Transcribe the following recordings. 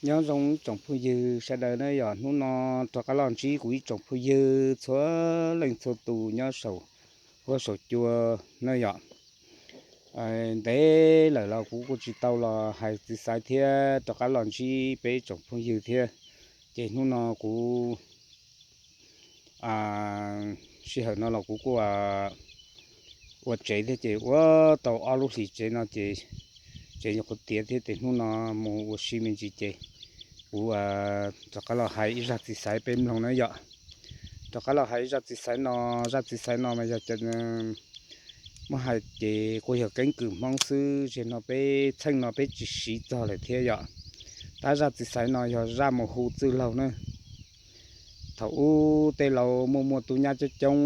Nyob zoo ib tsoom phooj ywg sawv daws na yom, hnub no rov qab los ntsib kuv ib tsoom phooj ywg txhua leej txhua tus nyob saum huab saum cua na yom. Ntev lawm los kuv kuj tsis tau los hais txiv xaiv thiab rov qab los ntsib peb ib tsoom phooj ywg thiab. Ces hnub no kuv sij hawm no los kuv kuj ua tsev thiab ces ua tau ob lub hlis tsev no ces tsev nyuam qhuav tiav thiab ces hnub no mus ua si me ntsis ces kuv rov qab los hais ib zaj txiv xaiv peb mloog na yom. Rov qab los hais ib zaj txiv xaiv no, zaj txiv xaiv no mas yog muab hais ces kuj yog keeb kwm Hmoob xwb, zaum no peb txheej no peb tsis siv txog lawm thiab yom. Tab zaj txiv xaiv no yog zaj mus hu txwj laug na. Thaum ub tej laus muaj muaj tub nyab coob coob,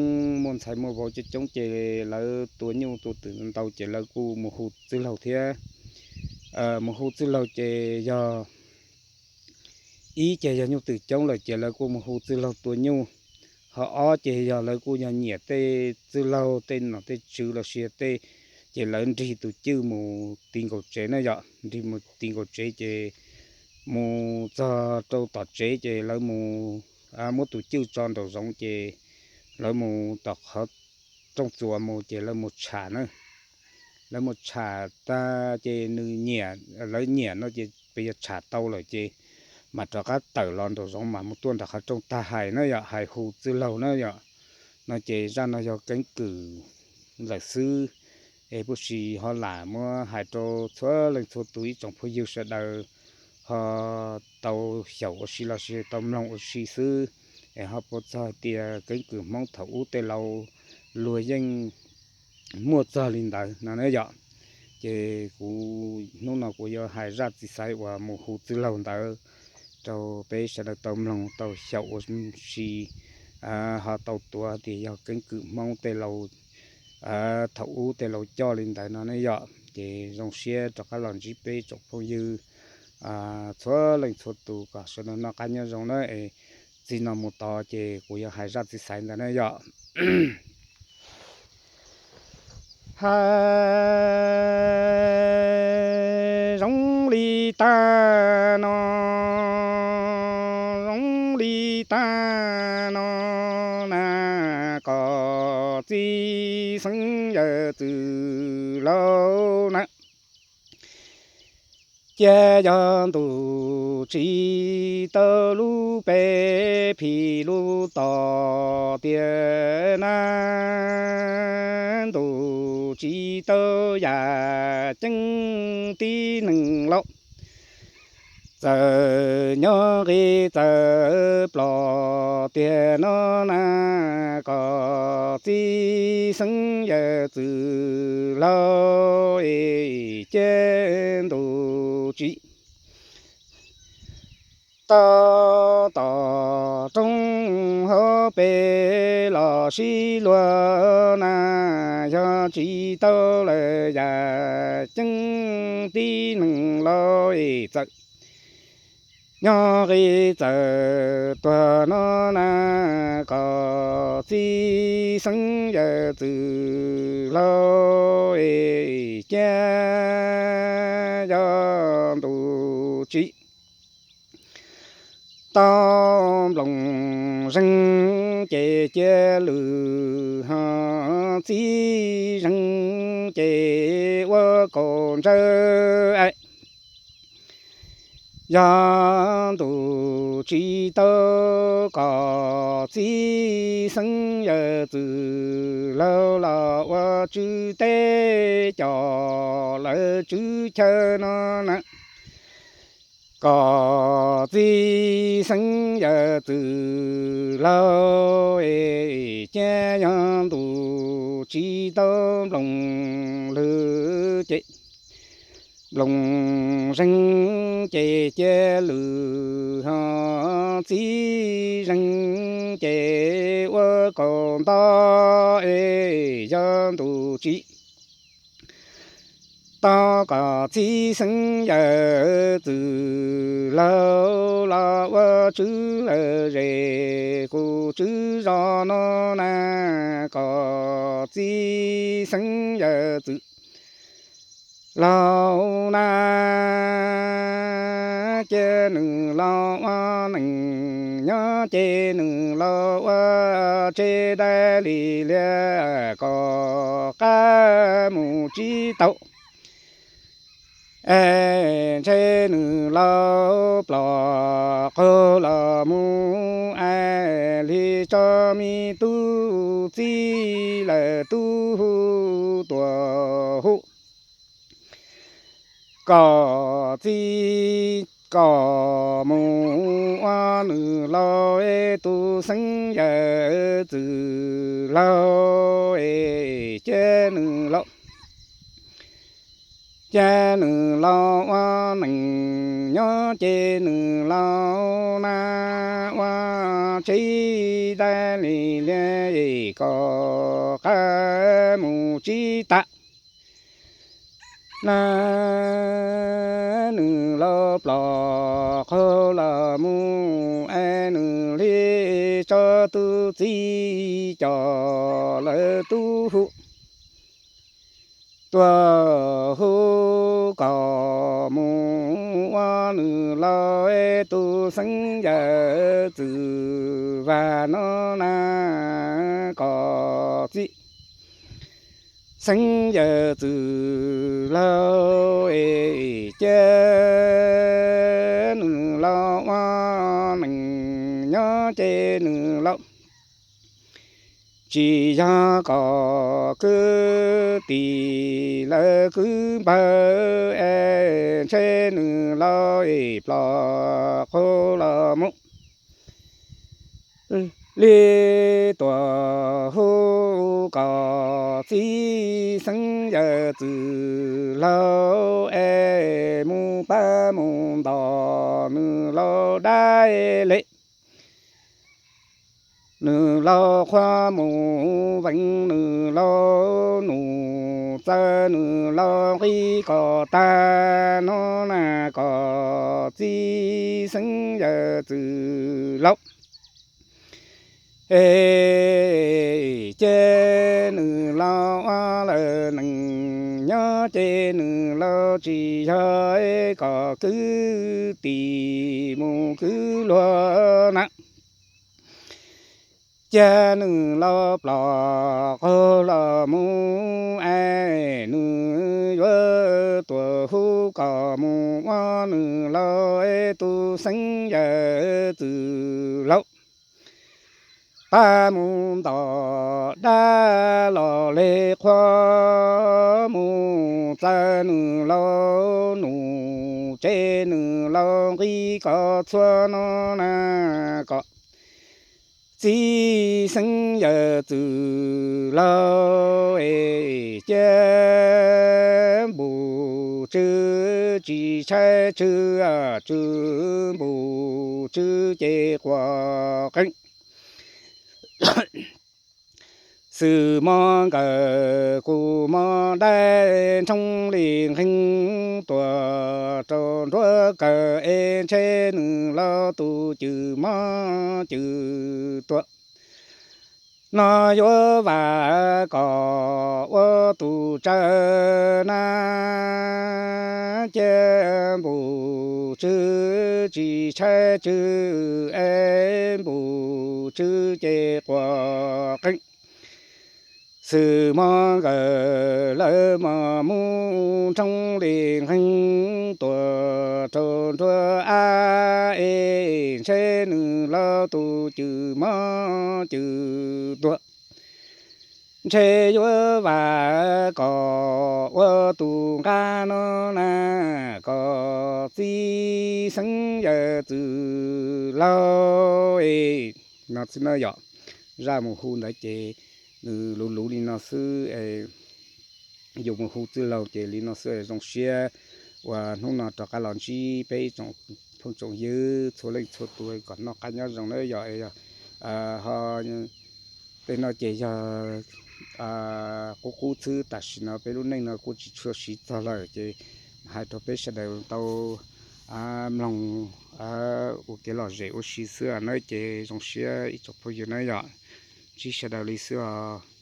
muaj ntxhais muaj vauv coob coob ces lawv tua nyuj tua twm ntau ces lawv kuj mus hu txwj laug thiab. Mus hu txwj laug ces yog ib ces yog nyuj twm coob lawm ces lawv kuj mus hu txwj laug tua nyuj. Ho ob ces yog lawv kuj yog nyiam tej txwj laug tej nom tej tswv los sis tej, ces lawv nrig tus cwj mus ti nkaus tsev na yom, nrig mus ti nkaus tsev ces mus txog rau tom tsev ces lawv mus muab tus cwj tso nraum zoov ces lawv mus tom qhov rooj txuas mus ces lawv mus tsham na. Lawv mus tsham tag ces nws nyiam, lawv nyiam no ces pes yog tsham tau lawm ces mam rov qab tawm los nraum zoov mas mus tuaj nram qhov rooj tag hais na yom, hais hu txwj laug na yom. No ces zaj no yog keeb kwm lawm xwb, es puas tsis ho lam muab hais rau txhua leej txhua tus ib tsoom phooj ywg sawv daws ho tau xyaum ua si los sis tau mloog ua si xwb, es ho puas txog hais tias keeb kwm Hmoob thaum ub tej laus luag yeej muaj txog li ntawd no na yom. Ces kuv hnub no kuv yuav hais zaj txiv xaiv uas mus hu txwj laug ntawd rau peb sawv daws tau mloog tau xyaum ua si, ho tau tuav tias yog keeb kwm Hmoob tej laus thaum ub tej laus coj li ntawd no ne yom. Ces zoo siab rov qab los ntsib peb tsoom phooj ywg txhua leej txhua tus kom sawv daws noj qab nyob zoo na. Txij no mus tod ces kuv yuav hais zaj txiv xaiv ntawd na yom. Hais zoo li tag no, zoo li tag no na, kom txiv xeeb yawm txwv laug na, cia yog ntuj tsis tau lub peb phim lub tom tiag na, ntuj tsis tau yam ceeb tib neeg laus. Txawm nyob nqi txawm plom tiag no na, kom txiv xeeb yawm txwv laug es cia ntuj tsis tau tom rooj hauv pes los sib luag na, yog tsis tau lawm yam ceeb tib neeg laus es txawm nyob nqi txawm tuag no na, kom txiv xeeb yawm txwv laug es cia yog ntuj tsis tau nploos zeeg ces cia lwm ho txiv zeeg ces ua kaus ntsawj. Yog ntuj tsis tau kom txiv xeeb yawm txwv laug los ua tswv teb coj lawv tswv chaw no na, kom txiv xeeb yawm txwv laug es cia yog ntuj tsis tau nploos lwm ces nploos zeeg ces cia lwm ho txiv zeeg ces ua kaus nto es yog ntuj tsis tau kom txiv xeeb yawm txwv laug los ua tswv lawm zes kuv tswv zos no na, kom txiv xeeb yawm txwv laug na, Ces nws los ua neej nyob ces nws los ua tsev dab li liab kom qab mus tsis tau. Es ntshe nws los ploj qaug los mus es li tso me tub txib lawm tub hu tuaj hu kom txib kom mus ua nws laus es tus xeeb yawm txwm laug es cia nws laus, cia nws laus ua neej nyob ces nws laus na ua tsev dab li liab kom qab mus tsis tau. Na nws los ploj qaug los mus es nws li tso tus txib coj lawm tub hu tuaj hu kom mus ua nws laus es tus xeeb yawm txwm vag no na kom txib xeeb yawm txwm laug es cia nws los ua neej nyob ces nws laus tsis yog kom kwv tij lawv kwv npawg es ntshe nws laus es ploj qaug los mus li tuaj hu kom txib xeeb yawm txwm laug es mus pab mus ntom nws laus dab li. Nws laus qhuav mus veev nws laus nus txawv nws laus nqi kom tag no na kom txib xeeb yawm txwm laug es cia nws laus ua lawm neej nyob ces nws laus tsis yog kom kwv tij mus kwv luag na. Cia nws laus ploj qaug los mus es nws yuav tuaj hu kom mus ua nws laus es tus xeeb yawm txwm laug pab mus ntom dab los li qhuav mus txawv nws laus nus tsev nws laus nqi kom txhua no na kom txib xeeb yawm txwm laug es cia npum tsw tsis tshaib tsw, tsw npum tsw ces quas qees. Xwm mos nkawm qus mos dab nrhoob li nqeeg tuaj rau nruab kawg es ntshe nws laus tus cwm mob cwm tuaj no yuav vam kom ua tus tsawg na cia npum tsw tsis tshaib tsw es npum tsw ces quas qees. Xwm mos nkawm lawv mos mus nrhoob li nqeeg tuaj rau nruab av es ntshe nws laus tus cwm mob cwm tuaj ntshe yuav vam kom ua tus nqaj no na kom txib xeeb yawm txwm laug no xwb na yom. Zaj mus hu ntawd ces nws luv luv li no xwb, yus mus hu txwj laug ces li no xwb. Zoo siab uas hnub no rov qab los ntsib peb ib tsoom phooj tsoom ywg txhua leej txhua tus kom noj qab nyob zoo na yom. Ho tej no ces yog qub qub xwb, tam sim no peb lub neej no kuj tsis tshua siv txog lawm ces hais rau peb sawv daws tau mloog ua kev lom zem ua si xwb na. Ces zoo siab ib tsoom phooj ywg na yom, ntsib sawv daws li xwb os.